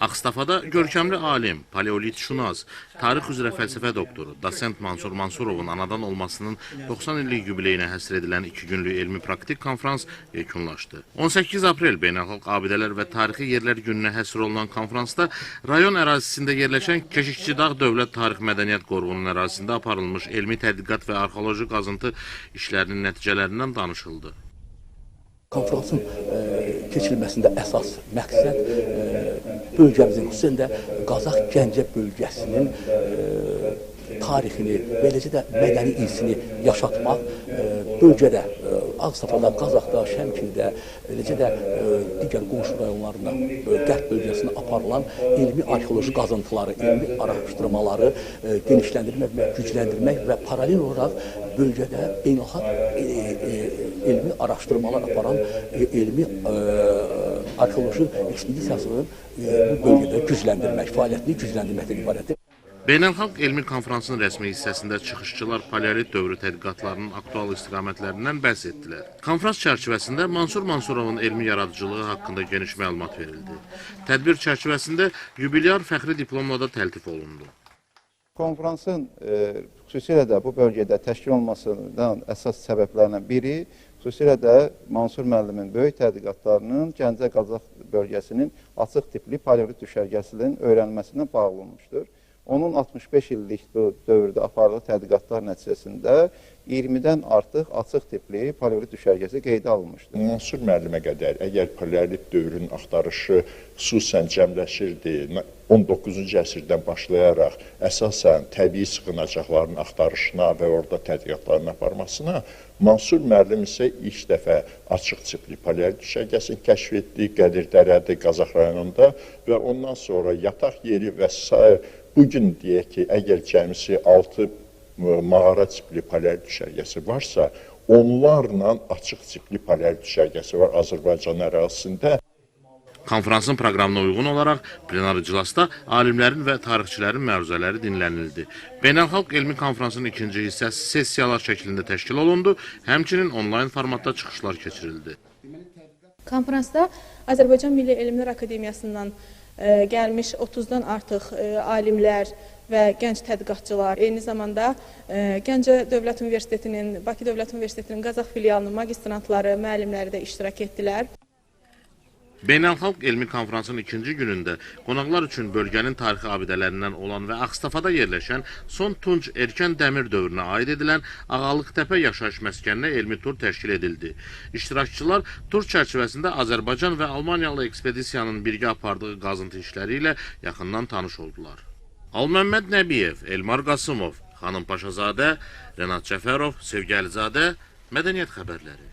Ağstafada görkəmli alim, paleolitşünas, tarix üzrə fəlsəfə doktoru, dosent Mansur Mansurovun anadan olmasının 90 illik yubileyinə həsr edilən 2 günlük elmi praktik konfrans yekunlaşdı. 18 aprel Beynəlxalq Abidələr və Tarixi Yerlər Gününə həsr olunan konfransda rayon ərazisində yerləşən Keşikçidağ Dövlət Tarix Mədəniyyət Qoruğunun ərazisində aparılmış elmi tədqiqat və arxeoloji qazıntı işlərinin nəticələrindən danışıldı. Konfransın keçirilməsində əsas məqsəd bölgəmizin, xüsusən də Qazax-Gəncə bölgəsinin tarixini və eləcə də mədəni irsini yaşatmaq, bölgədə, Ağstafada, Qazaxda, Şəmkirdə, eləcə də digər qonşu rayonlarında, qərb bölgəsində aparılan elmi arxeoloji qazıntıları, elmi araşdırmaları genişləndirmək və gücləndirmək və paralel olaraq bölgədə beynəlxalq elmi araşdırmalar aparan elmi arxeoloji ekspedisiyasını bu bölgədə gücləndirmək, fəaliyyətini gücləndirməkdən ibarətdir. Beynəlxalq elmi konfransın rəsmi hissəsində çıxışçılar paleolit dövrü tədqiqatlarının aktual istiqamətlərindən bəhs etdilər. Konfrans çərçivəsində Mansur Mansurovun elmi yaradıcılığı haqqında geniş məlumat verildi. Tədbir çərçivəsində yubilyar fəxri diplomla da təltif olundu. Konfransın xüsusilə də bu bölgədə təşkil olmasından əsas səbəblərdən biri, xüsusilə də Mansur müəllimin böyük tədqiqatlarının Gəncə-Qazax bölgəsinin açıq tipli paleolit düşərgəsinin öyrənilməsinə bağlı olmuşdur. Onun 65 illik dövrdə apardığı tədqiqatlar nəticəsində 20-dən artıq açıq tipli paleolit düşərgəsi qeydə alınmışdır. Mansur müəllimə qədər əgər paleolit dövrünün axtarışı xüsusən cəmləşirdi, 19-cu əsrdən başlayaraq əsasən təbii sığınacaqların axtarışına və orada tədqiqatların aparmasına, Mansur müəllim isə ilk dəfə açıq tipli paleolit düşərgəsini kəşf etdi, Qədirdərədə, Qazax rayonunda və ondan sonra yataq yeri və sair. Bugün deyək ki, əgər cəmisi 6 mağara tipli paleolit düşərgəsi varsa, onlarla açıq tipli paleolit düşərgəsi var Azərbaycan ərazisində. Konfransın proqramına uyğun olaraq plenar iclasda alimlərin və tarixçilərin məruzələri dinlənildi. Beynəlxalq elmi konfransın ikinci hissəsi sessiyalar şəklində təşkil olundu, həmçinin onlayn formatda çıxışlar keçirildi. Konfransda Azərbaycan Milli Elmlər Akademiyasından gəlmiş 30-dan artıq alimlər və gənc tədqiqatçılar, eyni zamanda Gəncə Dövlət Universitetinin, Bakı Dövlət Universitetinin Qazax filialının magistrantları, müəllimləri də iştirak etdilər. Beynəlxalq elmi konfransın ikinci günündə qonaqlar üçün bölgənin tarixi abidələrindən olan və Ağstafada yerləşən son Tunc erkən dəmir dövrünə aid edilən Ağalıqtəpə yaşayış məskəninə elmi tur təşkil edildi. İştirakçılar tur çərçivəsində Azərbaycan və Almaniyalı ekspedisiyanın birgə apardığı qazıntı işləri ilə yaxından tanış oldular. Alməmməd Nəbiyev, Elmar Qasımov, Xanım Paşazadə, Renat Cəfərov, Sevgi Əlizadə, Mədəniyyət Xəbərləri.